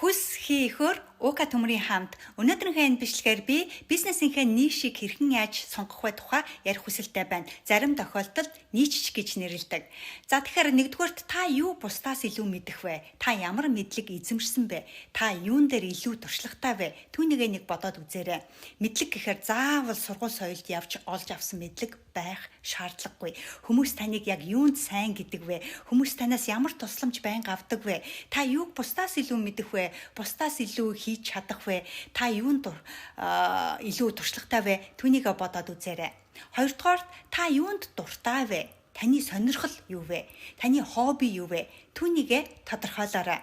Хүс хий хөр Ука төмрийн хамт өнөөдрийнхөө энэ бичлэгээр би бизнесийнхээ niche ийг хэрхэн яаж сонгох вэ тухай ярих хүсэлтэй байна. Зарим тохиолдолд niche ч гэж нэрлэдэг. За, тэгэхээр нэгдүгээрт та юу бусдаас илүү мэдэх вэ? Та ямар мэдлэг эзэмшсэн бэ? Та юун дээр илүү туршлагатай вэ? Түүнийгээ нэг бодоод үзээрэй. Мэдлэг гэхээр заавал сургууль соёлд явж олж авсан мэдлэг байх шаардлагагүй. Хүмүүс таныг яг юунд сайн гэдэг вэ? Хүмүүс танаас ямар тусламж байнга авдаг вэ? Та юуг бусдаас илүү мэдэх вэ? Бусдаас илүү хийж чадах вэ? Та юунд илүү туршлагатай вэ? Түүнийгээ бодоод үзээрэй. Хоёрдугаарт, та юунд дуртай вэ? Таны сонирхол юу вэ? Таны хобби юу вэ? Түүнийгээ тодорхойлоорой.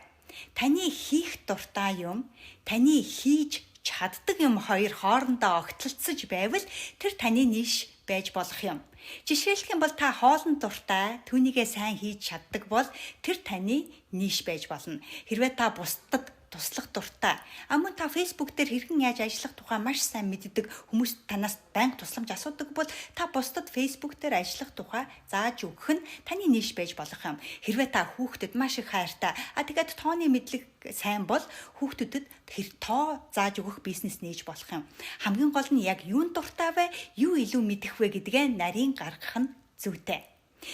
Таны хийх дуртай юм, таны хийж чаддаг юм хоёр хоорондоо огтлцож байвал тэр таны niche байж болох юм. Жишээлэх юм бол та хоолнд дуртай, түүнийгээ сайн хийж чаддаг бол тэр таны niche байж болно. Хэрвээ та бусдад туслах дуртай. А мөн та Facebook дээр хэрхэн яаж ажиллах тухай маш сайн мэддэг, хүмүүс танаас байнга тусламж асуудаг бол та бусдад Facebook дээр ажиллах тухай зааж өгөх нь таны niche байж болох юм. Хэрвээ та хүүхдэд маш их хайртай, а тэгээд тооны мэдлэг сайн бол хүүхдүүдэд тэр тоо зааж өгөх бизнес нээж болох юм. Хамгийн гол нь яг юунд дуртай вэ? Юу илүү мэдэх вэ гэдгээ нарийн гаргах нь зүйтэй.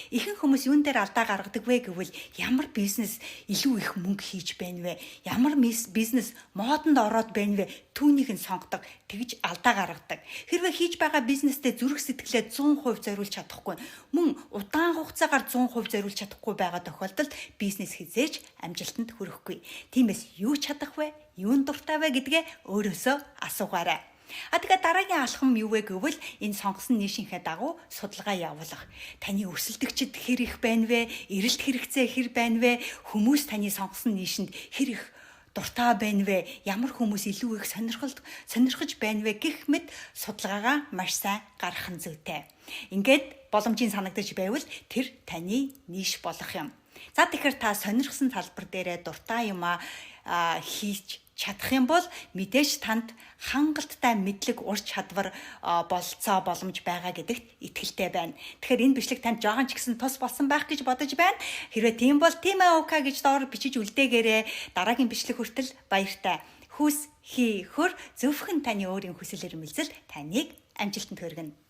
Ихэнх хүмүүс юун дээр алдаа гаргадаг вэ гэвэл ямар бизнес илүү их мөнгө хийж байна вэ? Ямар бизнес модонд ороод байна вэ? Түүнийг нь сонгодог. Тэгж алдаа гаргадаг. Хэрвээ хийж байгаа бизнестэй зүрх сэтгэлээ 100% зориулж чадахгүй, мөн удаан хугацаагаар 100% зориулж чадахгүй байгаа тохиолдолд бизнес хэзээ ч амжилтанд хүрэхгүй. Тиймээс юу чадах вэ? Юунд дуртай вэ гэдгээ өөрөөсөө асуугаарай. А тэгээд дараагийн алхам юу вэ гэвэл энэ сонгосон niche ийнхээ дагуу судалгаа явуулах. Таны өрсөлдөгчд хэр их байна вэ? Эрэлт хэрэгцээ хэр байна вэ? Хүмүүс таны сонгосон niche энд хэр их дуртай байна вэ? Ямар хүмүүс илүү их сонирхож байна вэ гэх мэт судалгаагаа маш сайн гаргах нь зүйтэй. Ингээд боломжийн санагдаж байвал тэр таны niche болох юм. За, тэгэхээр та сонирхсан талбар дээрээ дуртай юмаа хийж чадах юм бол мэдээж танд хангалттай мэдлэг, ур чадвар, бололцоо, боломж байгаа гэдэгт итгэлтэй байна. Тэгэхээр энэ бичлэг танд жоохон ч гэсэн тус болсон байх гэж бодож байна. Хэрвээ тийм бол "Тийм ээ, Ука" гэж доор бичиж үлдээгээрэй. Дараагийн бичлэг хүртэл баяртай. Хүс, хий, хөр, зөвхөн таны өөрийн хүсэл эрмэлзэл таныг амжилтанд хүргэнэ.